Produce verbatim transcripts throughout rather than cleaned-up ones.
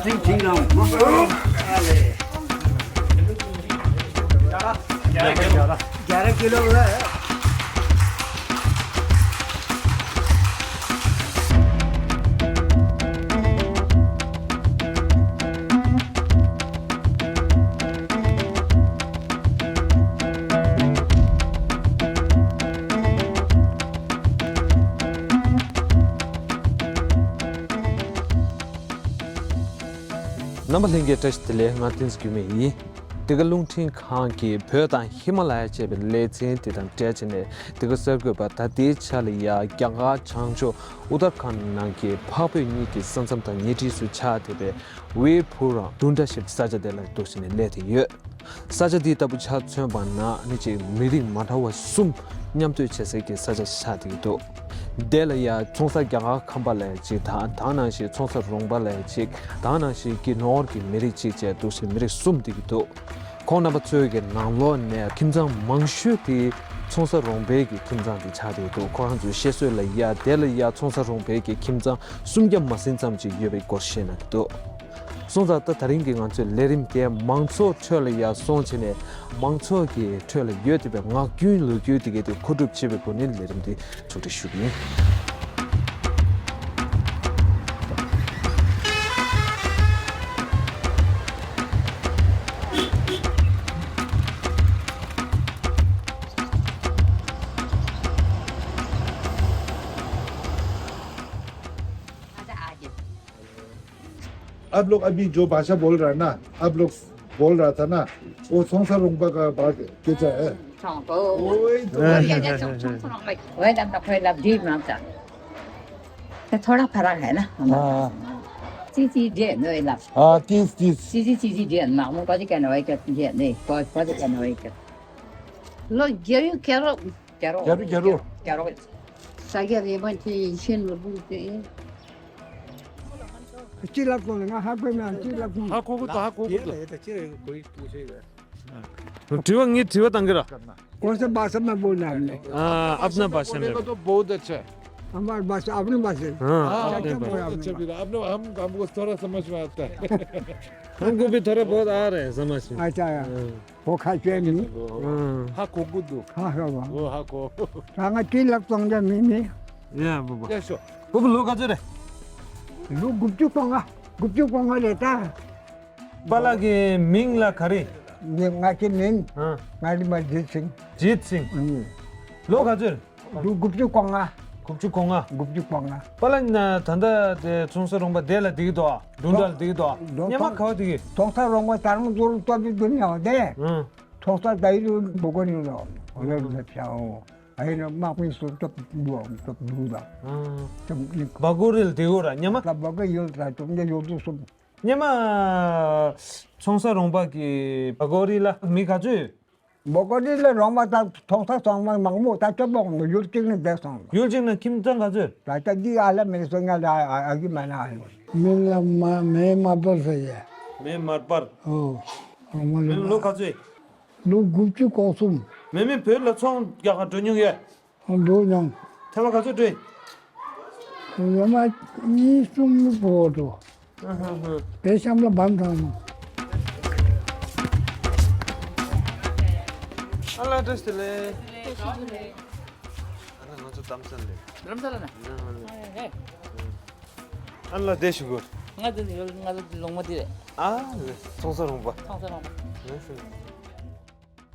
ཐེངས་ཐེངས་རང་། ཨ་ལེ། རྒྱ་ར་ཀི་ལོ་ལ། རྣམ་པ་ལྷན་རྒྱས་བཀྲ་ཤིས་བདེ་ལེགས། ང་བསྟན་འཛིན་འགྱུར་མེད་ཡིན། འདི་ག་རླུང་འཕྲིན་ཁང་གིས་བོད་དང་ཧི་མ་ལ་ཡ་ཅེས་པའི་ལེ་ཚན་དེ་དང་འབྲེལ་བྱས་ནས། འདི་ག་གསར་འགོད་པ་ད་ལྟའི་ཆ་ལ་ཡ་རྒྱ་གར་བྱང་ཕྱོགས་ཨུ་ཏར་ཁཱན་ནང་གི་འཕགས་བོད་གཉིས་ཀྱི་ས་མཚམས་དང་ཉེ་འཁྲིས་སུ་ཆགས་བསྡད་པའི་ཝེ་ཕུ་རང་ཌུན་ཏྲ་ཞེས་པའི་ས་ཆ་དེ་ལ་འདུག་བྱས་ནས་སླེབས་བསྡད་ཡོད། ས་ཆ་འདི་ལྟ་བུ་ཆ་མཚོན་པ་ན་ནི་ཅིག་མི་རིགས་མ་འདྲ་བ་གསུམ་མཉམ་སྡོད་བྱེད་སའི་གི་ས་ཆ་ཆགས་བསྡད་ཀྱི་འདུག་དེ་ལ་ཡ་ཚོང་ས་རྒྱ་གར་ཁམས་པ་ལ་ཡ་ཅིག་དང་། དེ་ནང་བཞིན་ཚོང་ས་རོང་པ་ལ་ཡ་ཅིག་དེ་ནང་བཞིན་གྱི་ནོར་གྱི་མི་རིགས་གཅིག་བཅས་འདུག་བྱས་མི་རིགས་གསུམ་བསྡད་ཀྱི་འདུག་ཁོང་རྣམ་པ་ཚོའི་གི་ནང་ལོགས་ནས་ཁྱིམ་ཚང་མང་ཤོས་དེ་ཚོང་ས་རོང་པའི་གི་ཁྱིམ་ཚང་དེ་ཆགས་བསྡད་ཀྱི་འདུག་ཁོ་རང་ཚོའི་བཤད་སྲོལ་ལ་ཡ། དེ་ལ་ཡ་ཚོང་ས་རོང་པའི་གི་ཁྱིམ་ཚང་སུམ་བརྒྱ་མ་ཟིན་ཙམ་ཅིག་ཡོད་པའི་སྐོར་བཤད་གནང་གི་འདུག་སོང་ཙང་ད་དེ་རིང་གི་ང་ཚོའི་ལས་རིམ་དེ་མང་ཚོགས་ཁྲོད་ལ་ཡ་སོང་བྱས་ནས། མང་ཚོགས་ཀྱི་ཁྲོད་ལ་ཡོད་བསྡད་པའི་ངག་རྒྱུན་ལོ་རྒྱུས་དེ་གའི་དེ་མཁོ་སྒྲུབ་བྱེད་པའི་སྒོ་ནས་ལས་རིམ་དེ་ཕྱོགས་སྒྲིག་ཞུ་གི་ཡིན། आप लोग अभी जो भाषा बोल रहा है ना, आप लोग बोल रहा था ना, वो सोंगसा रोंगपा का बात कैसा है? वही तो। वही तो, वही तो, वही तो। तो थोड़ा फर्क है ना। हाँ। ची ची जे नोई ला। हाँ, तीस, तीस। ची ची ची ची जे ना, वो कौन कहना वही कर, जे नहीं, कौन, कौन कहना वही कर। लो, जे यू करो। རྒྱ་རོགས། རྒྱ་རོགས། རྒྱ་རོགས། རྒྱ་རོགས། ས་སྐྱ་རེ་མ་ཅི་ཤེས་ནོར་བུ་དེ། ཅི་ལབ་དགོས་ལ་ང་ཧ་གོ་མེད། ཅི་ལབ་དགོས། ཧ་གོ་གི་འདུག་ཧ་གོ་གི་འདུག་དྲི་བ་ངས་དྲི་བ་བཏང་གི་ར། कौन सा भाषा में बोलना है हमने? हाँ, अपना भाषा में। बोलेगा तो बहुत अच्छा है। हमारी भाषा, अपनी भाषा है। हाँ, हाँ, अपनी भाषा। बहुत अच्छा भी था। आपने, हम, हमको थोड़ा समझ में आता है। हमको भी थोड़ा बहुत आ रहा है समझ में। अच्छा। हाँ। ཧོ་ཁ་ཅན་ནི། ཧ་གོ་གི་འདུག་ཧ་ཧ་བ། ཧོ་ཧ་གོ། ད་ང་ཅི་ལབ་སོང་། ད་མི་མི། ཡ་བུ་བུ། ཡ་ཤོ། བུ་བུ་ལོ་ག་ཚོད་རེད། ལོ་དགུ་བཅུ་གོ་ལྔ། དགུ་བཅུ་གོ་ལྔ་རེད་ད། པཱ་ལགས་ཀྱི་མིང་ལ་ག་རེ། ངའི་ང་ཅི་མིང་། ཧ། ང་རི་མ་རྗེ་སིང་། རྗེ་སིང་། ཨང་། ལོ་ག་ཚོད་རེད། དགུ་བཅུ་གོ་ལྔ། དགུ་བཅུ་གོ་ལྔ། དགུ་བཅུ་གོ་ལྔ། པཱ་ལགས་ན་ད་ལྟ་དེ་ཚོང་ས་རོང་པ་དེ་ལ་བསྡད་ཀྱི་འདུག་ཌུང་ཌ་ལ་བསྡད་ཀྱི་འདུག་སྔོན་མ་ག་པར་བསྡད་ཀྱི། ཚོང་ས་རོང་པ་དར་མོ་ཟོར་སྟོབས་ཀྱི་དུ་ཉལ་བ་དེ། ཨང་། ཚོང་ས་ད་ཡི་རུ་འབོ་གོ་ནི་ལོ། འོ་ལེ་ལེ་བྱའོ། ཨ་ཡི་ན་དམག་མི་སུ་སྟོབས་འདུག་སྟོབས་འདུག་ད། ཨང་། སྟོབས་ནི། བ་གོ་རི་ལ་བསྡད་ཀྱི་ར་སྔོན་མ། ད་བ་གོ་ཡོད་ད་སྟོབས་འདི་ཡོད་དུ་སོང་། སྔོན་མ་ཚོང་ས་རོང་པ་གི་བ་གོ་རི་ལ་མི་ག་ཚོད་ཡོད། མོ་ཀོ་ཏི་ལ་རོང་པ་དང་ཚོང་ས་ཚང་མ་མང་མོ་ད་སྐྱོ་པོ་ཡུལ་གཅིག་ནས་བསྡད་སོང་། ཡུལ་གཅིག་ནས་ཁྱིམ་ཚང་ག་ཚོད། ད་ལྟ་འདི་ཨ་ལ་མེད་སོང་ང་ལ་ཨ་གི་མ་ན་ཨ་ཡོད། མི་ལ་མ་མེ་མར་པར་ཟེར་ཡ། མེ་མར་པར། ཨོ། རོང་པ་མེ་ལ་ལོ་ག་ཚོད། ལོ་དགུ་བཅུ་གོ་གསུམ། མེ་མེ་བོད་ལ་ཚོང་རྒྱག་ག་འགྲོ་མྱོང་ཡོད། འགྲོ་མྱོང་། ཐེངས་མ་ག་ཚོད་འགྲོ་ཡིན། ཡོད་མ་གཉིས་གསུམ་འགྲོ་འགྲོ། ཨ་ཧ་ཧ། དེ་གཤམ་ལ་བམ་དང་། ཨ་ལ་བཀྲ་ཤིས་བདེ་ལེགས། བཀྲ་ཤིས་བདེ་ལེགས། ཨ་ལ་ང་ཚོ་རྡ་རམ་ས་ལ་ལས། རྡ་རམ་ས་ལ་ན། ཨ་ལ་བདེ་ཞུ་གོ། ང་ཚོ་ཡོད་ང་ཚོ་ལོང་མ་དེ་རེད། ཨ་ལ་ཚོང་ས་རོང་པ། ཚོང་ས་རོང་པ། ཨ་ལ།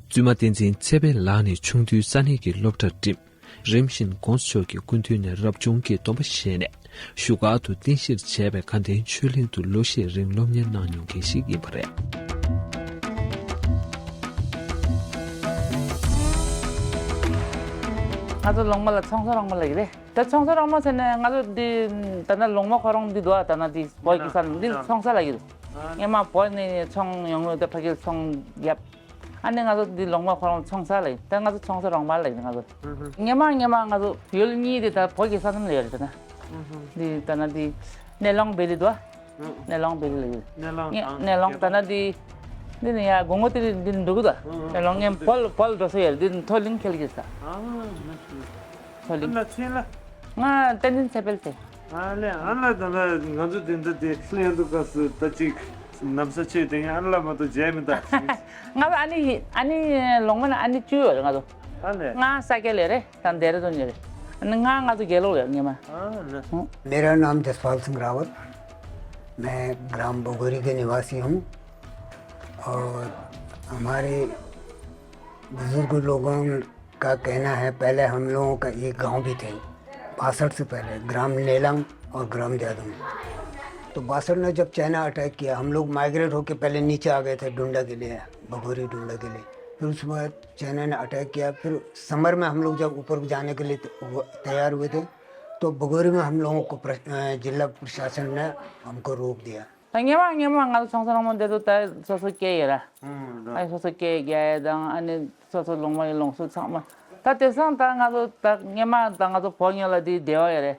བཙུན་མ་བསྟན་འཛིན་ཚེ་འཕེལ་ལགས་ནི་ཆུང་དུས་ས་གནས་ཀྱི་སློབ་གྲྭར་འགྲིམས། རིམ་བཞིན་གོང་ས་མཆོག་གི་སྐུ་མདུན་ནས་རབ་བྱུང་གི་སྡོམ་པ་བཞེས་ནས་བཞུགས་སྒར་དུ་རྟེན་གཞིར་བྱས་པའི་དགའ་ལྡན་ཆོས་གླིང་དུ་ལོ་ཤས་རིང་སློབ་གཉེར་གནང་མྱོང་མཁན་ཞིག་ཡིན་པ་རེད། ང་ཚོ་ལོང་མ་ལ་ཚོང་ས་རོང་མ་ལ་ཡིན་རེད། ད་ཚོང་ས་རོང་མ་ཟེར་ནས་ང་ཚོ་འདི་ད་ནི་ལོང་མ་ཁོ་རང་འདི་འདུག་ད་ནི་འདི་བོད་ཀྱི་ས་འདི་ཚོང་ས་ལ་ཡིན། སྔོན་མ་བོད་ནས་ཚོང་ཡོང་ཡོད་ད་ཕ་གིར་ཚོང་བརྒྱབ། ཨ་ནི་ང་ཚོ་འདི་ལོང་མ་ཁོ་རང་ཚོང་ས་ལ་ཡིན། ད་ང་ཚོ་ཚོང་ས་རོང་མ་ལ་ཡིན་ང་ཚོ། སྔོན་མ་སྔོན་མ་ང་ཚོ་ཡུལ་གཉིས་དེ་ད་བོད་ཀྱི་ས་མཚམས་ལ་ཡོད་རེད་ད་ན། འདི་ད་ན་འདི་སྣེ་ལོང་བེ་ལི་འདུག་སྣེ་ལོང་བེ་ལི་ལ་ཡོད། སྣེ་ལོང་དང་སྣེ་ལོང་ད་ན་འདི་འདི་ནི་ཡ་དགོང་མོ་དེ་འདི་འདུག་ད། སྣེ་ལོང་ངན་བོལ་བོལ་འགྲོ་ས་ཡོད་འདི་མཐོ་གླིང་ཁེལ་གྱི་ས། མཐོ་གླིང་། ང་བསྟན་འཛིན་ཚེ་འཕེལ་ཟེར། ཨ་ལས་ཨ་ལ་ད་ལ་ང་ཚོ་དེ་འདྲ་དེ་ལྷན་དུ་སྐབས་སུ་ད་ཅིག་ནམ་ས་ཆེ་དེ་ཡང་ཨ་ལ་མ་གཏོགས་མཇལ་མི་ད། ང་ཚོ་ཨ་ནི་ཨ་ནི་ལོང་མ་ན་ཨ་ནི་བཅུ་ཡོད་རེད་ང་ཚོ། ཨ་ལས། ང་ས་སྐྱ་ལས་རེད་ད་འདེ་ར་ལྡུན་ཡོད་རེད། ཨ་ནི་ང་ང་ཚོ་དགེ་ལོག་རེད་ངེས་མ། ཨ་ལས། ཧུང་། मेरा नाम जसपाल सिंह रावत, मैं ग्राम बगोरी के निवासी हूँ और हमारे बुजुर्ग लोगों का कहना है, पहले हम लोगों का एक गांव भी थे, बासठ से पहले, ग्राम नेलंग और ग्राम जादम। तो बासठ ने जब चाइना अटैक किया, हम लोग माइग्रेट होके पहले नीचे आ गए थे डुंडा के लिए, बघोरी डुंडा के लिए। फिर उसके बाद चाइना ने अटैक किया, फिर समर में हम लोग जब ऊपर जाने के लिए त-, वो तैयार हुए थे, तो बघोरी में हम लोगों को प्र-, अ, जिला प्रशासन ने हमको रोक दिया। ད་སྔོན་མ་སྔོན་མ་ང་ཚོ་ཚོང་ས་ལོང་མ་འདི་ཚོ་ད་སོ་སོ་སྐྱེས་ཡོད་ར། ཨུམ་ར། ཨ་ནི་སོ་སོ་སྐྱེས་རྒྱ་ཡས་དང་ཨ་ནི་སོ་སོ་ལོང་མ་ཡི་ལོང་སུ་ཚང་མ། ད་དེང་སང་ད་ང་ཚོ་ད་སྔོན་མ་ད་ང་ཚོ་བོད་ཉོ་ལ་དེ་བདེ་བ་ཡོད་རེད།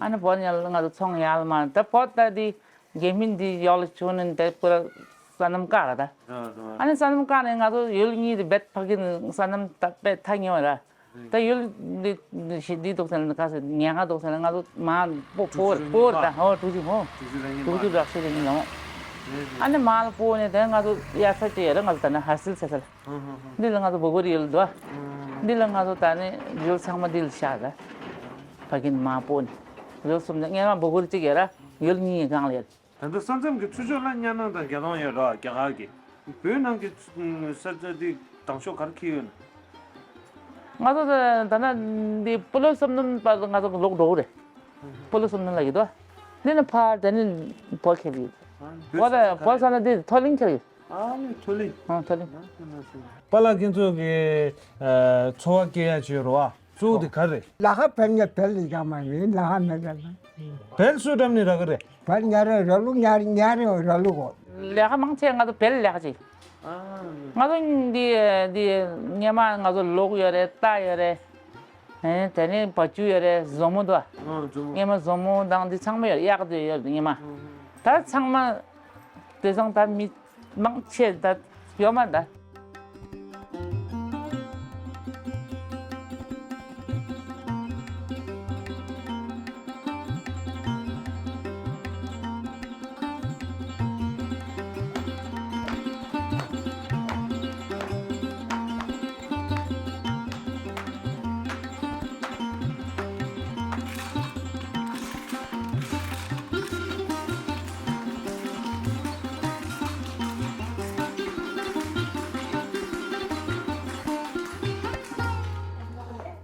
ཨ་ནི་བོད་ཉོ་ལ་ང་ཚོ་ཚོང་ཡག་ལ་མ་ད་བོད་ད་དེ་རྒྱལ་མི་འདི་ཡག་ལ་བྱུང་ནས་ད་པུ་ར་སོ་ནམ་བཀག་ར་ད། ར་ར། ཨ་ནི་སོ་ནམ་བཀག་ནས་ང་ཚོ་ཡུལ་གཉིས་དེ་བེད་ཕ་གི་ནས་སོ་ནམ་ད་པེ་ཐ་ཉོ་ར། ད་ཡུལ་འདི་འདི་ཞིག་འདི་འདུག་ཟེར་ན་ག་ཟེར་ཉེན་ཁ་འདུག་ཟེར་ན་ང་ཚོ་མ་པོ་པོ་པོ་ད་ཧོ་དྲུག་ཅུ་ཧོ་དྲུག་ཅུ་རག་ཤེས་རེ་ཡིན་ལོ། ཨ་ནི་མ་ལ་པོ་ནས་དེ་ང་ཚོ་དབྱར་ས་ཅི་ཡ་ར་ང་ཚོ་ད་ནི་ཧར་སིལ་ཟེར་ས་ལ་འདི་ལ་ང་ཚོ་བོ་གོ་རི་ཡུལ་འདུག་ཨ། འདི་ལ་ང་ཚོ་ད་ནི་ཡུལ་ཚང་མ་འདི་ལ་བཞག་ད་ཕ་གིན་མ་པོ་ནས་ཡུལ་གསུམ་ནས་སྔན་མ་བོ་གོ་རི་གཅིག་ཡ་ར་ཡུལ་གཉིས་ཡི་སྒང་ལ་ཡ། ད་ལྟ་ས་མཚམས་ཀྱི་ཚུར་ཕྱོགས་ལ་གཉའ་ནང་དང་རྒྱ་ནང་ཡོད་ར་རྒྱ་གར་གྱི། བོད་ནང་གི་ས་ཆ་འདི་དང་ཤོག་ག་རེ་འཁེལ་ཡོད་ན། ང་ཚོ་ད་ད་ན་འདི་སྤོ་ལོ་བསམ་སྣོན་པ་ང་ཚོ་ལོག་འགྲོ་གི་རེད། སྤོ་ལོ་བསམ་སྣོན་ལ་ཡོད་དོ། འདི་ནི་ཕར་དེ་ནི་བོད་འཁེལ་ཡོད། བོད་ལ་བོད་ས་ན་འདི་མཐོ་གླིང་འཁེལ་ཡོད། ཨ་ནི་མཐོ་གླིང་། ཨ་མཐོ་གླིང་། པཱ་ལགས་ཁྱེད་ཚོ་གི་ཨ་འཚོ་བ་སྐྱེལ་ཡ་ཅིག་ཡོད་རེད་བ། གཙོ་བོ་དེ་ག་རེ་རེད། ལ་ཁ་བལ་ཉ་བལ་ལི་ཀ་མ་ཡིན་ལ་ཁ་མེད་ལ། བལ་སུ་འགྲམ་ནས་རག་གི་རེད། བལ་ཉ་རེ་ར་ལུག་ཉ་རེ་ཉ་རེ་ར་ལུག་གོ། ལས་ཀ་མང་ཆེ་ང་ཚོ་བལ་ལས་ཀ་བྱེད། ང་ཚོ་འདི་འདི་སྔོན་མ་ང་ཚོ་ལོག་ཡོད་རེད་རྟ་ཡོད་རེད། ཨེ་དེ་ནས་བ་ཕྱུགས་ཡོད་རེད་བཟོ་མོ་འདུག་ཨ། སྔོན་མ་བཟོ་མོ་དང་འདི་ཚང་མ་ཡོད་རེད་གཡག་དེ་ཡོད་རེད་སྔོན་མ། ད་ཚང་མ་དེ་སང་ད་མི། མང་ཆེ་ད་ཡོད་མ་ད།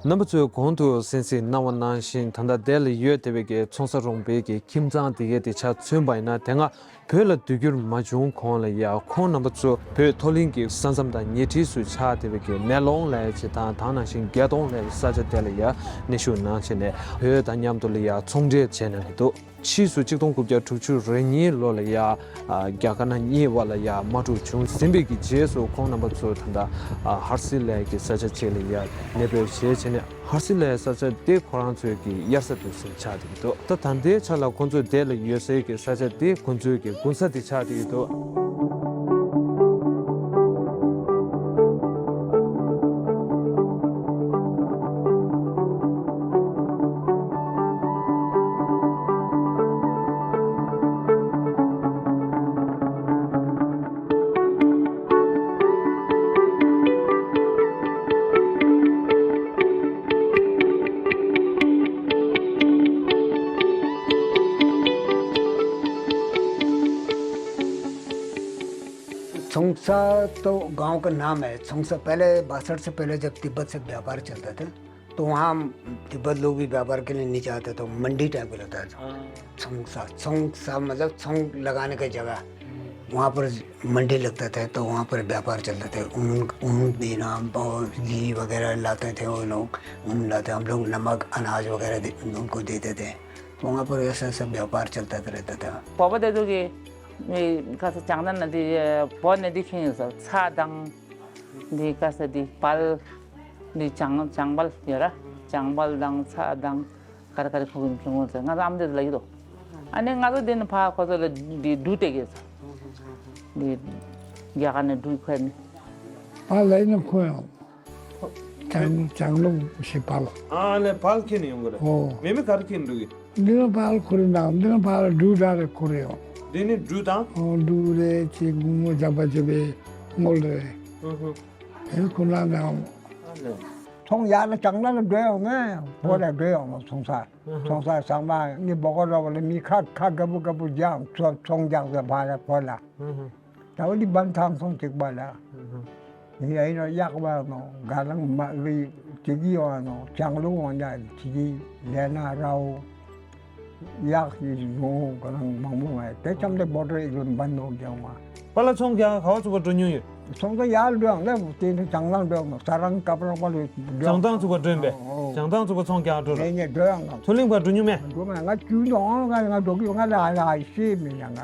རྣམ་པ་ཚོས་གོང་དུ་གསན་གཟིགས་གནང་བ་ནང་བཞིན་ད་ལྟ་དེ་ལ་ཡོད་བསྡད་པའི་གི་ཚོང་ས་རོང་པའི་གི་ཁྱིམ་ཚང་དེ་གའི་དེ་ཆ་མཚོན་པ་ཡིན་ན་དེ་སྔ་བོད་ལ་འདི་འགྱུར་མ་བྱུང་གོང་ལ་ཡ་ཁོང་རྣམ་པ་ཚོ་བོད་མཐོ་གླིང་གི་ས་མཚམས་དང་ཉེ་འཁྲིས་སུ་ཆགས་བསྡད་པའི་གི་མེ་ལོང་ལ་ཡ་བྱེད་སྟངས་དང་ནང་བཞིན་རྒྱ་སྟོང་ལ་ཡ་ས་ཆ་དེ་ལ་ཡ་གནས་བཞུགས་གནང་བྱས་ནས་བོད་དང་མཉམ་དུ་ལ་ཡ་ཚོང་འབྲེལ་བྱས་གནང་གི་འདུག་ཕྱིས་སུ་གཅིག་སྟོང་དགུ་བརྒྱ་དྲུག་ཅུ་རེ་གཉིས་ལོ་ལ་ཡ་རྒྱ་དཀར་ནག་གཉིས་བར་ལ་ཡ་དམག་འཁྲུག་བྱུང་ཟིན་པའི་གི་རྗེས་སུ་ཁོང་རྣམ་པ་ཚོ་ད་ལྟ་ཧར་སི་ལའི་གི་ས་ཆ་ཅིག་ལ་ཡ་གནས་སྤོས་བྱས་བྱས་ནས་ཧར་སི་ལའི་ས་ཆ་དེ་ཁོ་རང་ཚོའི་གི་དབྱར་ས་དུས་ཆེན་ཆགས་བསྡད་ཀྱི་འདུག་ད་ད་ལྟའི་ཆ་ལ་ཁོང་ཚོ་དེ་ལ་ཡོད་སའི་གི་ས་ཆ་དེ་ཁོང་ཚོའི་གི་དགུན་ས་དེ་ཆགས་བསྡད་ཀྱི་འདུག छोंगसा तो गांव का नाम है। छोंगसा पहले, बासठ से पहले जब तिब्बत से व्यापार चलता था, तो वहाँ तिब्बत लोग भी व्यापार के लिए नीचे आते, तो मंडी टाइप का लगता था। हाँ। छोंगसा, छोंगसा मतलब छोंग लगाने का जगह। हम्म। वहाँ पर मंडी लगता था, तो वहाँ पर व्यापार चलता था। ऊन, ऊन देना, और घी वगैरह लाते थे वो लोग, ऊन लाते, हम लोग नमक, अनाज वगैरह दे-, उनको देते थे। तो वहाँ पर ऐसा ऐसा व्यापार चलता रहता था। བོད་པ་དེ་ཚོ་གི་མི་ཁ་ས་ཅང་ན་ན་དེ་བོད་ནས་དེ་ཁྱེར་ཡོང་ས་ཚྭ་དང་། འདི་ཀ་ས་འདི་བལ། འདི་ལྗང་ལྗང་བལ་ཡོད་ར། ལྗང་བལ་དང་ཚྭ་དང་ག་རེ་ག་རེ་ཁུར་གྱི་འབྱུང་ངོ་ཟེར། ང་ཚོ་ཨ་མ་དེ་ལ་ཡོད་དོ། ཨ་ནི་ང་ཚོ་འདི་ནི་ཕ་ཁོ་ཚོ་ལ་འདི་འབྲུ་སྟེར་གི་ཟེར། འདི་རྒྱ་གར་ནས་འབྲུ་ཁྱེར་ནས། ཕ་ལས་ནི་ཁོ་ཡང་། ལྕང་ལྕང་ལུག་ཞིག་བལ། ཨ་ལས་བལ་ཁྱེར་ནས་ཡོང་གི་རེད། ཨོ། མེ་མེ་ག་རེ་ཁྱེར་འགྲོ་གི། འདི་ནི་བལ་ཁུར་ནང་འདི་ནི་བལ་འབྲུ་འདྲ་རེ་ཁུར་ཡོང་། འདི་ནི་འབྲུ་དང་། ཨོ་འབྲུ་རེ་ཅིག་སྒོར་མོ་བརྒྱ་པ་བརྒྱ་པའི་དངུལ་རེ། ཧུ་ཧུ། དེ་ཁུར་ནང་ནང་། ཨ་ལས། ཚོང་ཡག་ན་ལྕང་ལ་འགྲོ་ཡོང་ངས་བོད་ལ་འགྲོ་ཡོང་ངས་ཚོང་ས། ཚོང་ས་ཚང་མ་ངའི་བོ་གོ་ར་བ་ལ་མི་ཁ་ཁ་དགའ་པོ་དགའ་པོ་རྒྱག་ཚོ་ཚོང་རྒྱག་ཟེར་ཕ་ར་བོད་ལ། ད་འོ་འདི་བན་ཐང་ཚོང་གཅིག་པ་ལ། ཡིན་ཡིན་ན་གཡག་པ་ནོ་ག་རང་མ་རི་ཅིག་ཡོང་ནོ་ལྕང་ལུག་འོང་ཡ་ཅིག་ལས་ན་རའོ། གཡག་ཡིན་ནོ་ག་རང་མང་པོ་མ་དེ་ཙམ་དེ་བོ་ཏྲ་ཡིག་ལ་བན་ནོ་རྒྱག་མ། པ་ལ་ཚོང་རྒྱག་ག་བ་ཚུགས་པ་འགྲོ་མྱོང་ཡོད། ཚོང་ཚོ་ཡར་འགྲོ་ཡང་ལས་དེ་ནི་བྱང་ཐང་འགྲོ་ཡང་ས་རང་སྐབས་རོགས་པ་ལས་འགྲོ་བྱང་ཐང་ཚུགས་པ་འགྲོ་ཡིན་པས། ཨོ། བྱང་ཐང་ཚུགས་པ་ཚོང་རྒྱག་འགྲོ་ར། ངས་ངས་འགྲོ་ཡང་ང་། མཚོ་གླིང་པ་འགྲོ་མྱོང་མེད། འགྲོ་མ་ང་བཅུ་ནོ་ང་ང་འགྲོ་གི་ང་ལ་ལ་ཤེས་མི་ཡང་ང་།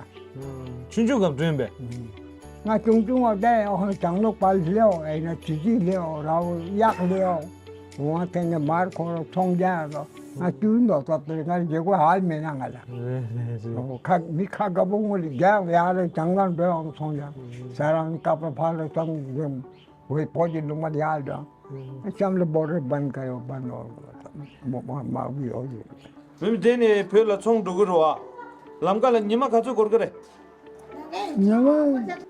ཆུང་ཆུང་སྐབས་འགྲོ་ཡིན་པས། ང་ཆུང་ཆུང་བ་བསྡད་ཡང་བྱང་ལུག་པ་ལེའོ་ཨེ་ན་ཅི་ཅི་ལེའོ་རའོ་གཡག་ལེའོ། འོང་དེ་ནས་མར་ཁོ་རང་ཚོང་རྒྱག་ཡང་ལོ་ང་བཅུ་ནོ་སྐབས་དེ་ང་རྒྱལ་པོ་ཧ་མི་ན་ང་ལ། རེད་རེད་རེད། ཁ་མི་ཁ་དགའ་པོ་ངོ་ལ་རྒྱག་ཡང་རེད་བྱང་ལ་འགྲོ་ཡང་ཚོང་རྒྱག་ས་རང་སྐབས་ཕ་ལ་ཚོང་རྒྱག་འོའི་བོད་ཀྱི་ལུང་མ་ཡར་དང་། ཨེ་ཤམ་ལ་བོ་རེ་བན་ག་ཡོ་བན་ནོ་མོ་མ་མ་བི་ཡོ་ཡོ། མི་མི་དེ་ནས་བོད་ལ་ཚོང་འགྲོ་གི་རེད་བ། ལམ་ཁ་ལ་ཉི་མ་ག་ཚོད་འགོར་གི་རེད། ཉི་མ་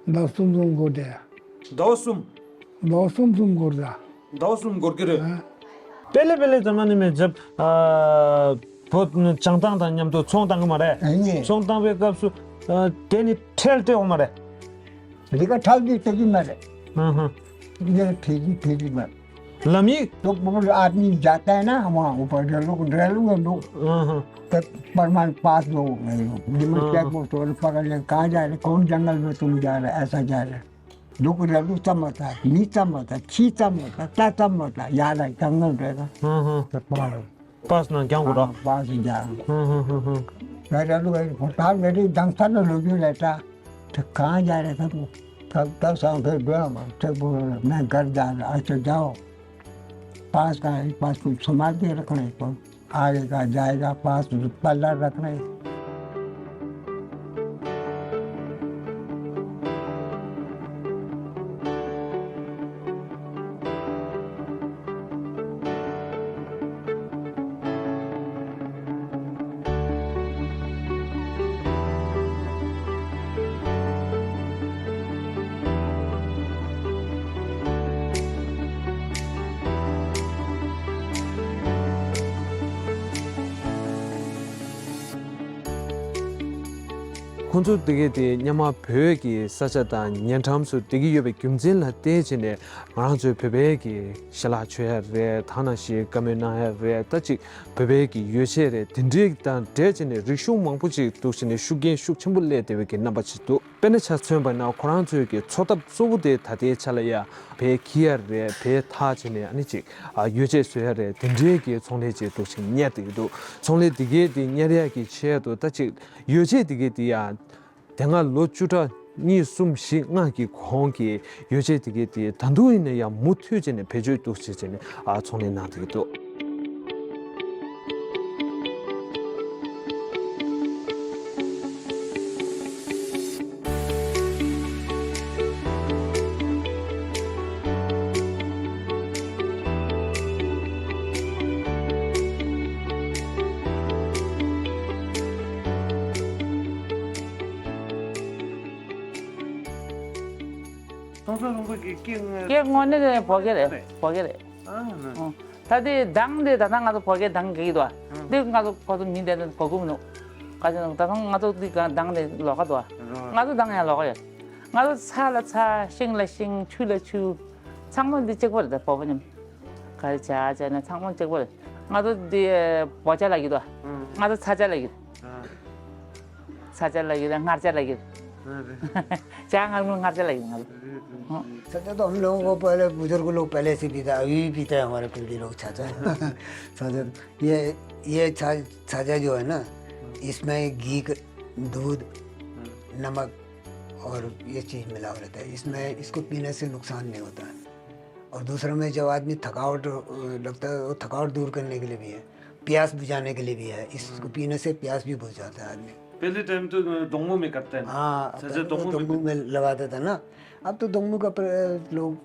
ཟླ་གསུམ་གསུམ་འགོར་དེ། ཟླ་བ་གསུམ། ཟླ་བ་གསུམ་གསུམ་འགོར་ད། ཟླ་བ་གསུམ་འགོར་གི་རེད། ཨ། པེ་ལེ་པེ་ལེ་ཙམ་ནི་མེད་ཟེར། ཨ། བོད་ནི་བྱང་ཐང་དང་མཉམ་དུ་ཚོང་བཏང་གི་མ་རེད། ཨ་ནི། ཚོང་བཏང་བའི་སྐབས་སུ། ཨ། དེ་ནི་ཁྲལ་སྤྲད་འོང་མ་རེད། འདི་ག་ཁྲལ་གྱི་སྤྲད་ཀྱི་མ་རེད། ཨ་ཧ། འདི་ཁྲལ་གྱི་སྤྲད་ཀྱི་མ་རེད། ལམ་ཡིག། तो बोल आदमी जाता है ना वहाँ ऊपर रेलू रेलू में लोग हाँ हाँ तो परमान पास लोग हैं। विमल हाँ, चेक हाँ। पोस्ट और पकड़ ले, कहाँ जा रहे, कौन जंगल में तुम जा रहे, ऐसा जा रहे। लोग रेलू समझता है, नहीं समझता, छी समझता, क्या समझता, याद है, जंगल रहेगा। हाँ हाँ। तो पार। पास ना क्या हो रहा। हाँ, पास जा। हाँ हाँ हाँ हाँ। मैं रेलू है, भूटान मेरी दंगसा में लोग रहता। तो कहाँ जा रहे थे तुम? तब तब सांस गया मैं, तो बोल, मैं घर जा रहा, अच्छा जाओ। पास का है, पास कुछ सामान दे रखने को, आएगा, जाएगा, पास पल्ला रखने। ཁོང་ཚོ་དེ་གས་དེ་སྔོན་མ་བོད་ཀྱི་ས་ཆ་དང་ཉེ་འགྲམ་སུ་བསྡད་ཀྱི་ཡོད་པའི་རྒྱུ་མཚན་ལ་བརྟེན་བྱས་ནས་ང་རང་ཚོའི་བོད་པའི་གི་ཞལ་ལག་མཆོད་ཡ་རེད། ད་ནང་བཞིན་བཀའ་མོལ་གནང་ཡ་རེད། ད་ཅིག་བོད་པའི་གི་ཡོ་བྱད་རེད། དེ་འདྲའི་དང་འབྲེལ་བྱས་ནས་རིག་གཞུང་མང་པོ་ཅིག་འདུག་བྱས་ནས་ཤུགས་རྐྱེན་ཤུགས་ཆེན་པོ་སླེབས་བསྡད་པའི་གི་རྣམ་པ་ཅིག་འདུག་དཔེར་ན་ཆ་མཚོན་པ་ན་ཁོ་རང་ཚོའི་གི་འཚོ་ཐབས་གཙོ་བོ་དེ་ད་ལྟའི་ཆ་ལ་ཡ་བལ་འཁྱེར་ཡ་རེད། བལ་འཐག་བྱས་ནས་ཨ་ནི་ཅིག་ཨ་ཡོ་བྱད་བཟོ་ཡ་རེད། དེ་འདྲའི་གི་ཚོང་ལས་ཅིག་འདུག་ཅིག་གཉེར་བསྡད་ཀྱི་འདུག་ཚོང་ལས་དེ་གའི་དེ་གཉེར་ཡ་གི་ཆེད་དུ་ད་ཅིག་ཡོ་བྱད་དེ་གའི་དེ་ཡ་དེ་སྔ་ལོ་བཅུ་ཕྲག་གཉིས་གསུམ་བཞི་ལྔ་གི་གོང་གི་ཡོ་བྱད་དེ་གའི་དེ་ད་དུང་ཡིན་ན་ཡང་མུ་མཐུད་བྱས་ནས་བེད་སྤྱོད་འདུག་ཅིག་བྱས་ནས་ཨ་ཚོང་ལས་གནང་བསྡད་ཀྱི་འདུག་ཙོང་ཁ་རོང་པོ་གི་སྐད་ངོ་། སྐད་ངོ་ནི་བོད་སྐད་རེད། བོད་སྐད་རེད། ཨ་ན། ཨོ། ད་དེ་གདངས་དེ་ད་ལྟ་ང་ཚོ་བོད་སྐད་གདངས་གི་ཡོད་དོ། ཨ། དེ་ང་ཚོ་ཁོ་ཚོ་མི་དེ་ཚོ་གོ་གི་མི་འདུག་ག་ཅི་ན་ད་ལྟ་ང་ཚོ་དེ་གདངས་དེ་ལོགས་ཀ་འདུག་ང་ཚོ་གདངས་ཡང་ལོགས་ཀ་ཡོད། ང་ཚོ་ཚ་ལ་ཚ། ཤིང་ལ་ཤིང་། ཆུ་ལ་ཆུ། ཚང་མ་འདི་གཅིག་པ་རེད། ད་བོད་པ་མཉམ་ག་རེ་བྱ་བྱས་ན་ཚང་མ་གཅིག་པ་རེད། ང་ཚོ་འདི་བོད་ཇ་ལབ་ཀྱི་འདུག་ཨ། ང་ཚོ་ཚ་ཇ་ལབ་ཀྱི་འདུག་ཨ། ཚ་ཇ་ལབ་ཀྱི་རེད། མངར་ཇ་ལབ་ཀྱི་རེད། ཇ་མངར་མངར་ཇ་ལབ་ཀྱི་རེད་ང་ཚོ། ཚ་ཇ་तो हम लोगों को पहले बुजुर्ग लोग पहले से पीता है, अभी भी पीते हैं हमारे कुंडी लोग छाछा। छाछा, ये, ये छा-, छाछा जो है ना, इसमें घी क-, दूध, नमक और ये चीज़ मिला हुआ रहता है। इसमें, इसको पीने से नुकसान नहीं होता है। और दूसरा में जब आदमी थकावट, अ, लगता है, वो थकावट दूर करने के लिए भी है, प्यास बुझाने के लिए भी है। इसको पीने से प्यास भी बुझ जाता है आदमी। पहले टाइम तो डोंगमो में करते हैं ना। हाँ, छाछा पहले तो डोंगमो में डोंगमो में लगाते थे ना। अब तो डोंगमो का प्र-, लोग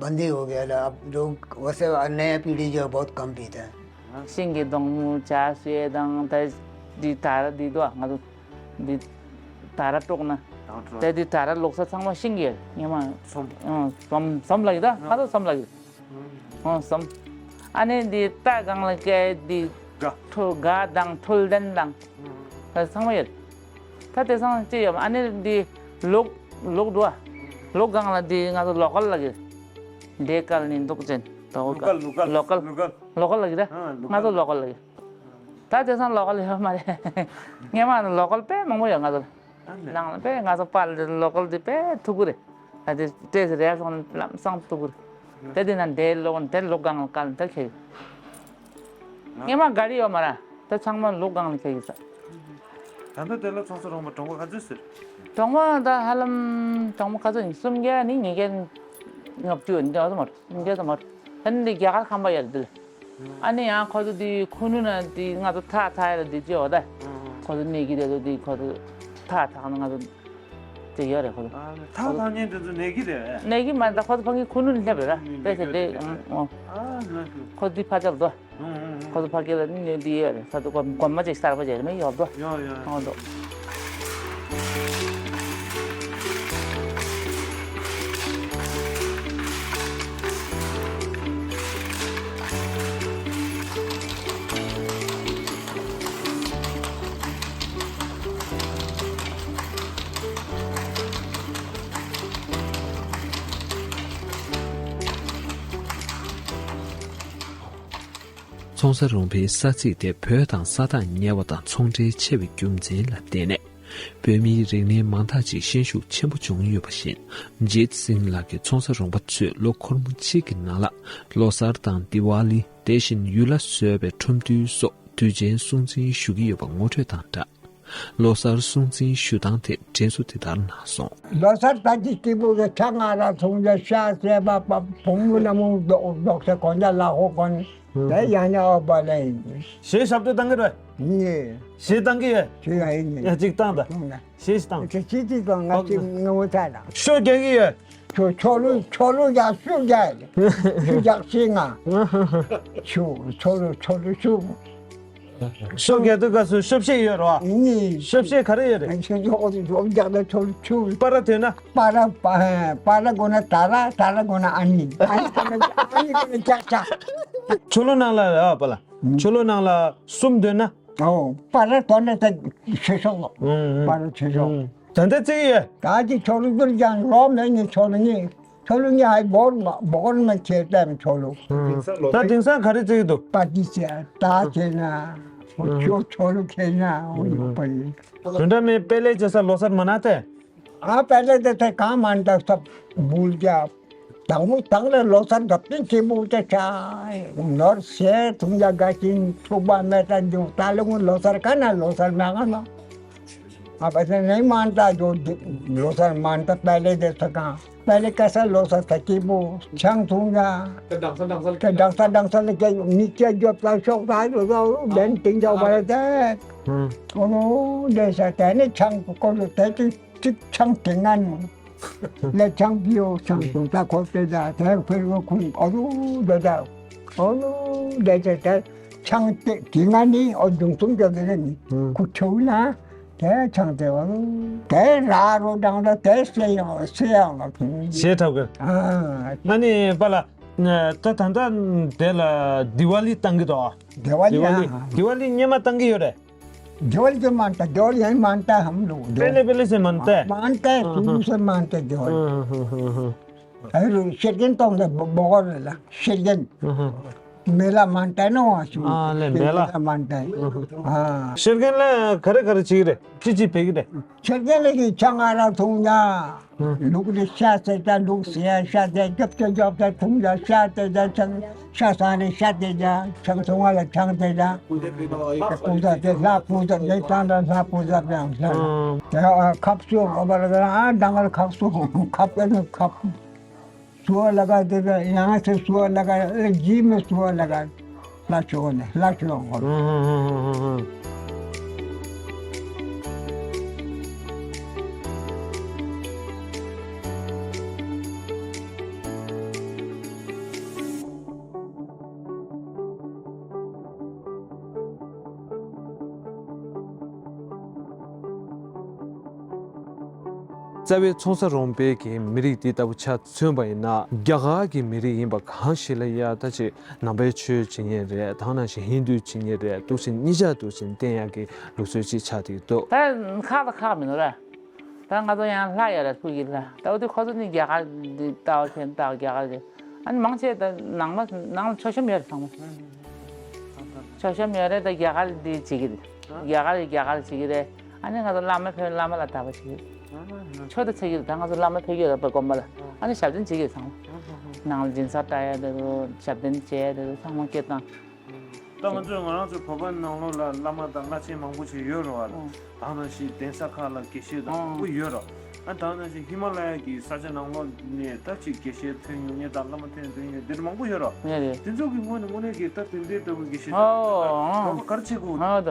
बंदी हो गया था। अब लोग वैसे, नया पीढ़ी जो है, बहुत कम पीता है। ཤིང་གི་སྡོང་བོ་ཇ་བཟོ་ཡས་དང་། ད་འདི་དར་འདི་འདུག་ང་ཚོ་འདི་དར་དཀྲོགས་ན། ད་འདི་དར་ལོག་ས་ཚང་མ་ཤིང་གི་ཡ་མ། ཟོམ། ཟོམ་ཟོམ་ལབ་ཀྱི་ད། ང་ཚོ་ཟོམ་ལབ་ཀྱི། ཨོ་ཟོམ། ཨ་ནི་འདི་རྟ་སྒང་ལ་སྐྱེལ་འདི། སྒ། ཁྲོ་སྒ་དང་ཁྲོལ་ལྡན་དང་། ད་ཚང་མ་ཡོད། ད་དེང་སང་ཅི་ཡོད། ཨ་ནི་འདི་ལོག་ལོག་འདུག་ཨ། ལོག་སྒང་ལ་འདི་ང་ཚོ་ལོ་ཀལ་ལབ་ཀྱི། འདི་ཀལ་ནི་འདུག་ཅན། ལོ་ཀལ་ལོ་ཀལ་ལོ་ཀལ་ལོ་ཀལ་ལོ་ཀལ་ལབ་ཀྱི་ད། ཨ་ལོ་ཀལ། ང་ཚོ་ལོ་ཀལ་ལབ་ཀྱི། ད་དེང་སང་ལོ་ཀལ་ཡོད་མ་རེད། སྔོན་མ་ལོ་ཀལ་དཔེ་མང་པོ་ཡོད་ང་ཚོ་ལ། ཨ་ནི། ནང་ལ་དཔེ་ང་ཚོ་པར་ལོ་ཀལ་འདི་དཔེ་ཐུག་གི་རེད། ད་དེ་སྤྲད་ཟེར་ཡར་སོང་ན་ལམ་སང་ཐུག་གི་རེད། དེ་དེ་ན་འདས་ལོག་འདས་ལོག་སྒང་ལ་ཀལ་འདི་ཁེལ། སྔོན་མ་ག་རེ་ཡོད་མ་རེད། ད་ཚང་མ་ལོག་སྒང་ལ་ཁེལ་གི་ས། ད་ལྟ་དེ་ལ་ཚོང་ས་རོང་པ་གྲོང་པ་ག་ཚོད་ཟེར། གྲོང་པ་ད་ཧ་ལམ་གྲོང་པ་ག་ཚོད་ཡིན། སུམ་བརྒྱ་ནི་ཉིས་བརྒྱ་ལྔ་བཅུ་འདི་ཙམ་མ་རེད། སུམ་བརྒྱ་ཙམ་མ་རེད། ད་ནི་འདི་རྒྱ་གར་ཁམས་པ་ཡར་འདི་ལ། ཨ་ནི་ཡང་ཁོ་ཚོ་འདི་ཁུ་ནུ་ན་འདི་ང་ཚོ་ཐག་ཐག་ཡ་ལ་འདི་ཅི་ཡོད་ད། ཁོ་ཚོ་གནས་ཀྱི་དེ་ཚོ་འདི་ཁོ་ཚོ་ཐག་ཐག་ན་ང་ཚོ་དེ་ཡོད་རེད་ཁོ་ཚོ། ཨ་ནི་ཐག་ཐག་མཁན་དེ་ཚོ་གནས་ཀྱི་རེད། གནས་ཀྱི་མ་རེད། ད་ཁོ་ཚོ་ཕ་གི་ཁུ་ནུ་ནས་སླེབས་རེད་ར། དེ་ཚེ་དེ་ཨང་ཨོ། ཨ་ན་ཁོ་ཚོ་འདི་ཕ་ཅག་དོ། ཁོ་ཚོ་ཕ་གི་ལ་ནི་འདི་ཡོད་རེད། ས་དུ་གོམ་གོམ་མ་ཅིག་གསར་པ་ཅིག་རེད་མི་ཡོད་དོ། ཡོད་ཡོད། ཨོ་དོ། ཚོང་ས་རོང་པའི་ས་ཚིགས་དེ་བོད་དང་ས་ཐག་ཉེ་བ་དང་ཚོང་འབྲེལ་ཆེ་བའི་རྒྱུ་མཚན་ལ་བརྟེན་ནས། བོད་མིའི་རིག་གནས་མང་དག་ཅིག་ཤན་ཤུགས་ཆེན་པོ་བྱུང་ཡོད་པ་བཞིན། ཇིད་སིང་ལགས་ཀྱིས་ཚོང་ས་རོང་པ་ཚོས་ལོ་འཁོར་མོ་གཅིག་གི་ནང་ལ་ལོ་གསར་དང་དི་ཝཱ་ལི། དེ་བཞིན་ཡུལ་ལ་བཟོས་པའི་ཁྲོམ་འདུལ་སོགས་དུས་ཆེན་སྲུང་བརྩི་ཞུ་གི་ཡོད་པ་ངོ་སྤྲོད་དང་སྦྲགས། ལོ་གསར་སྲུང་བརྩི་ཞུ་སྟངས་ཐད་དྲན་གསོ་དེ་ལྟར་གནང་སོང་། ལོ་གསར་ད་ཅི་སྐྱིད་པོ་གི་ཆ་ང་ར་ཚོང་རྒྱག་ཤ་ཟས་པ་པ་བུ་མོ་ནང་མོ་རྡོག་རྡོག་ས་གོན་ཆ་ལག་ཧོ་གོན། དེ་ཡང་ཉ་ཨོ་པ་ལེ། ཞེས་ཞབས་བྲོ་བཏང་གི་རེད། ཉེ། ཞེས་བཏང་གི་ཡོད། ཅི་ཡང་ཡིན་ཉེ། ཡ་གཅིག་བཏང་དང་། བཏང་ན། ཞེས་བཏང་། ཅི་ཅི་ཅི་དང་ང་ཅི་ངོ་ཚ་ལ། ཤོ་རྒྱག་གི་ཡོད། ཆོ་ཆོ་ལུ་ཆོ་ལུ་ཡ་ཤུ་རྒྱག་ཤུ་རྒྱག་ཤི་ང་། ཤུ་ཆོ་ལུ་ཆོ་ལུ་ཤུ། ཤོ་རྒྱག་དུས་སྐབས་སུ་ཤོབ་ཤེས་ཡོད་རོ། ནི། ཤོབ་ཤེས་ག་རེ་ཡོད་རེད། ཤོ་ལུ་ཤོབ་རྒྱག་ད་ཆོ་ལུ་ཆུ། པ་ར་ཐོན་ན། པ་ར་པ་པ་ར་གོ་ན་ད་ར་ད་ར་གོ་ན་ཨ་ནི་ཨ་ནི་གོ་ན་ཨ་ནི་གོ་ན་ཅག་ཅག་ཆོ་ལུ་ནང་ལ་ར་པ་ལ། ཆོ་ལུ་ནང་ལ་གསུམ་འདོན་ན། ཨོ། པ་ར་དོ་ན་ད་ཆེ་ཤོག་ལོ། ཨུམ། པ་ར་ཆེ་ཤོག་ཨུམ། ད་ལྟ་བརྩི་གི་ཡོད། ད་ཅི་ཆོ་ལུ་གྱུར་ཀྱང་ལོ་མེད་ནི་ཆོ་ལུ་ནི། ཆོ་ལུ་ནི་ཧའི་བོར་མ་བོར་མ་ཁྱེར་ཏམ་ཆོ་ལུ། ཨུམ། ད་དེང་སང་ག་རེ་བརྩི་གི་འདུག་པ་ཏི་ཆེ་ད་ཁྱེར་ན། ཨུམ། ཆོ་ཆོ་ལུ་ཁྱེར་ན་ཨོ་ཡོད་པ་ཡིན། དོན་འདྲ་མེད་དཔལ་ལས་བྱེད་ས་ལོ་གསར་མ་ན་ཏེ། ཨ་པེ་ལེ་དེ་ཚེ་གང་མ་འདྲ་ས་འབུལ་རྒྱབ། དང་པོ་དང་ལ་ལོ་གསར་འདབ་ཏིང་ཆེན་པོ་ཅ་ཆ། ནོར་ཟས་འཐུང་ཡ་དགའ་ཞིང་ཕྱུག་པ་མེ་ཏ་འབྱུང་། ད་ལོ་ངོ་ལོ་གསར་ག་ན་ལོ་གསར་མ་ག་ན། ཨ་པེ་ཚེ་ནས་མ་འདྲ་འགྲོ་ལོ་གསར་མ་འདྲ་པེ་ལེ་དེ་ཚེ་གང་པེ་ལེ་ཀ་ས་ལོ་གསར་ད་ཆེན་པོ་ཆང་འཐུང་ཡ། དེ་འདྲ་ས་འདྲ་ས་ལ་ཀྱ་མི་ཀྱ་རྒྱབ་ལ་ཤོག་ད་ལོ་ལོ་ལན་ཏིང་ཅོག་པ་ལ་དེ། ཨོ་ལོ་དེ་ས་དེ་ནས་ཆང་ཀོ་ལོ་དེ་ཏིང་། གཅིག་ཆང་དེ་ང་ནི། ལས་ཆང་པིའོ་ཆང་དུང་ད་ཁོ་དེ་ད་དེ་ཕེར་བོ་ཁུན་ཨོ་རུ་དེ་ད། ཨོ་རུ་དེ་དེ་དེ་ཆང་དེ་དེ་ང་ནི་ཨོ་དུང་དུང་དེ་དེ་ནི་ཁུ་ཆོ་ན། དེ་ཆང་དེ་ཨོ་རུ་དེ་ར་རོ་དང་ད་དེ་སེ་ཡང་སེ་ཡང་ལ་ཁུན། ཞེས་ཐབས་ཀྱི། ཨ་ནི་པ་ལ། ད་ད་ད་དེ་ལ་དི་ཝ་ལི་བཏང་གི་འདུག་དི་ཝ་ལི། དི་ཝ་ལི་སྔོན་མ་བཏང་གི་ཡོད་རེད། दिवाली के मानता, दिवाली यही मानता है हम लोग। पहले, पहले से मानता है? मानता है, हाँ, शुरू हाँ। से मानता है दिवाली। हाँ, हाँ, हाँ, हाँ। अरे, शेरगेन तो हमने ब-, बहुत बोला, शेरगेन। हाँ, हाँ। मेला मानता है ना वहाँ से, हाँ, ले, शेरगेन मेला। मेला मानता है। हाँ, हाँ। हाँ। शेरगेन ला खरे खरे चीरे, ची ची फेंक दे। शेरगेन लगी चंगारा थूंगा। ལུག་ལ་ཤ་ཟས་ད་ལུག་ཟས་ཤ་ཟས་རྒྱབ་ཏེ་རྒྱབ་ཏེ་འཐུང་ད་ཤ་ཟས་ད་ཆང་ཤ་ཟ་ནས་ཤ་ཟས་ད་ཆང་འཐུང་བ་ལ་ཆང་ཟས་ད་ཀུ་ཟ་ཟས་ལྷ་ཀུ་ཟ་ཟས་ད་ལྷ་ཀུ་ཟ་ཟས་ཡང་ཟ་ལ་དེ་ཁབ་སུ་འོ་བ་ལ་ཨ་དང་བ་ལ་ཁབ་སུ་ཁབ་ཨེ་ནི་ཁབ། སུ་བ་ལ་ག་དེ་ཡང་སེ་སུ་བ་ལ་ག་ལེ་ཇི་མེ་སུ་བ་ལ་ག་ལ་ཆོག་ནས་ལ་ཆོག་གོ། རྩ་བའི་ཚོང་ས་རོང་པའི་གི་མི་རིགས་དེ་ལྟ་བུ་ཆ་མཚོན་པ་ཡིན་ན། རྒྱ་གར་གྱི་མི་རིགས་ཡིན་པ་གང་ཞིག་ལ་ཡ་ད་ཅིག་ནང་པའི་ཆོས་བྱེད་མཁན་རེད། ད་ནང་བཞིན་ཧིན་དུ་བྱེད་མཁན་རེད། འདུག་ཟེར་གཉིས་ཆ་འདུག་ཟེར་བསྟན་ཡག་གི་ལུགས་སྲོལ་ཅིག་ཆགས་བསྡད་འདུག་ད་ཁག་དང་ཁག་མི་འདུག་ར། ད་ང་ཚོ་ཡང་ལྷ་ཡོད་ར། སྤུ་གི་ལྷ། ད་འོ་དེ་ཁོ་ཚོ་ནི་རྒྱ་གར་འདི་ལྟ་བ་མཁན་ལྟ་བ་རྒྱ་གར་གི། ཨ་ནི་མང་ཆེ་ད་ནང་མ་ནང་ལ་མཆོད་བཤམས་ཡོད་རེད་ཚང་མ། མཆོད་བཤམས་ཡོད་རེད། ད་རྒྱ་གར་འདི་བྱེད་ཀྱི་རེད། རྒྱ་གར་རྒྱ་གར་བྱེད་ཀྱི་རེད། ཨ་ནི་ང་ཚོ་བླ་མ་ཕེབས་བླ་མ་ལ་དག་པ་བྱེད་ཀྱི་རེད། ཆོས་ད་བྱེད་ཀྱི་རེད། ད་ང་ཚོ་བླ་མ་ཕེབས་ཀྱི་རེད་པ་དགོན་པ་ལ། ཨ་ནི་ཞབས་བརྟན་བྱེད་ཀྱི་རེད་ཚང་མ། ནང་ལ་སྦྱིན་སྲེག་བསྲེག་ཡ་དེ་རུ་ཞབས་བརྟན་བྱེད་ཡ་དེ་རུ་ཚང་མ་སྐད་བཏང་། ད་ང་ཚོས་ང་རང་ཚོའི་བོད་པ་ནང་ལོགས་ལ་བླ་མ་དང་བླ་ཆེན་མང་པོ་ཞིག་ཡོད་རེད་བ། ཨང་། ད་ནང་བཞིན་གདན་ས་ཁག་ལ་དགེ་བཤེས་དང་ཨང་མང་པོ་ཡོད་རེད། ཨ་ད་ནང་བཞིན་ཧི་མ་ལ་ཡ་གི་ས་ཆ་ནང་ལོགས་ནས་ད་ཅིག་དགེ་བཤེས་ཐོན་ཡོང་མཁན་དང་བླ་མ་ཐོན་ཐོན་མཁན་དེ་འདྲ་མང་པོ་ཡོད་རེད། ཡོད་རེད། དེ་ཚོ་གི་ངོས་ནས་དངོས་གནས་ཀྱི་ད་དེ་འདྲའི་ལྟ་བུའི་དགེ་བཤེས་ཨོ་དང་ཨང་རོགས་པ་ག་རེ་བྱེད་དགོས། ཨོ་ད་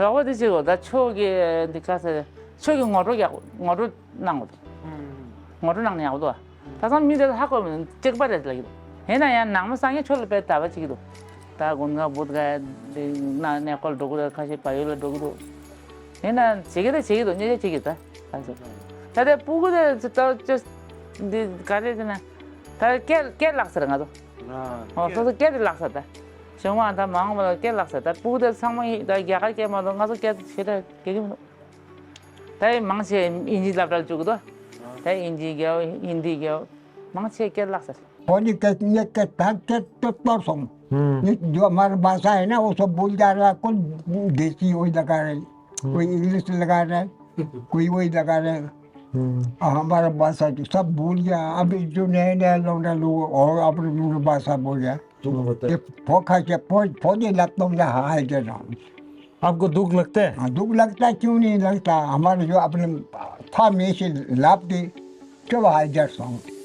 རོགས་པ་དེ་བྱེད་དགོས། ད་ཆོས་ཀྱི་འདི་ག་ཟེར། ཆོས་ཀྱི་ངོ་སྤྲོད་རྒྱག་ངོ་སྤྲོད་གནང་དགོས། ངོ་སྤྲོད་གནང་ན་ཡག་པོ་འདུག་ད་ཚང་མི་དེ་ལ་ཧ་གོ་མི་འདུག་གཅིག་པ་རེད་ལབ་ཀྱི་འདུག་ཡིན་ན་ཡང་ནང་མི་སངས་རྒྱས་ཆོས་ལ་དཔེ་དད་པ་བྱེད་ཀྱི་འདུག་ད་དགོན་ཁ་བུད་ག་དེ་ན་གནས་སྐོར་འགྲོ་གི་འདུག་ཁ་ཤས་བལ་ཡུལ་ལ་འགྲོ་གི་འདུག་ཡིན་ན་བྱེད་ཀྱི་རེད། བྱེད་ཀྱི་འདུག་ཉེ་ཆར་བྱེད་ཀྱི་འདུག་ད་ཚོ་ད་ལྟའི་སྤུ་གུ་དེ་ཚོ་ད་ཅོ་འདི་ག་རེ་ཟེར་ན། ད་སྐད་སྐད་ལག་ས་རེད་ང་ཚོ། ཨོ་སོ་སོ་སྐད་དེ་ལག་ས་ད། གཞུང་མང་ད་མང་བ་ལ་སྐད་ལག་ས་ད་སྤུ་གུ་དེ་ཚང་མ་ཡི་ད་རྒྱ་གར་སྐད་མ་གཏོགས་ང་ཚོ་སྐད་ཞེ་དྲག་གལ་གི་མི་འདུག་ད་མང་ཆེ་དབྱིན་ཇི་སློབ་གྲྭར་བཅུག་གི་འདུག་ད་དབྱིན་ཇི་རྒྱལ་ཧིན་དི་རྒྱལ་མང་ཆེ་སྐད་ལག་ས། ཁོ་ནི་སྐད་ངའི་སྐད་ད་སྐད་སྟོབས་སྟོབས་སོང་། ངས་འགྱོ་མར་བ་ས་ཡིན་ན་འོ་སོ་བུལ་རྒྱ་ར་ཀུན་དེ་སི་འོ་ད་ག་རེ། འོ་ཨིང་ལིཤ་ལ་ག་རེ། ཀུའི་འོ་ད་ག་རེ། ཨ་མར་བ་ས་ཅུ་ས་བུལ་རྒྱ་ཨ་བི་ཇུ་ནེ་ནེ་ལོང་ད་ལུ་འོ་ཨ་བི་ཇུ་བ་ས་བུལ་རྒྱ། དེ་ཕོ་ཁ་ཤས་ཕོ་ཕོ་དེ་ལབ་སྟོང་ལ་ཧ་ཧ་ཅེ་རང་། आपको दुख लगता है? दुख लगता क्यों नहीं लगता? हमारे जो अपने था में से लाभ दे, चलो हाय जर सॉन्ग।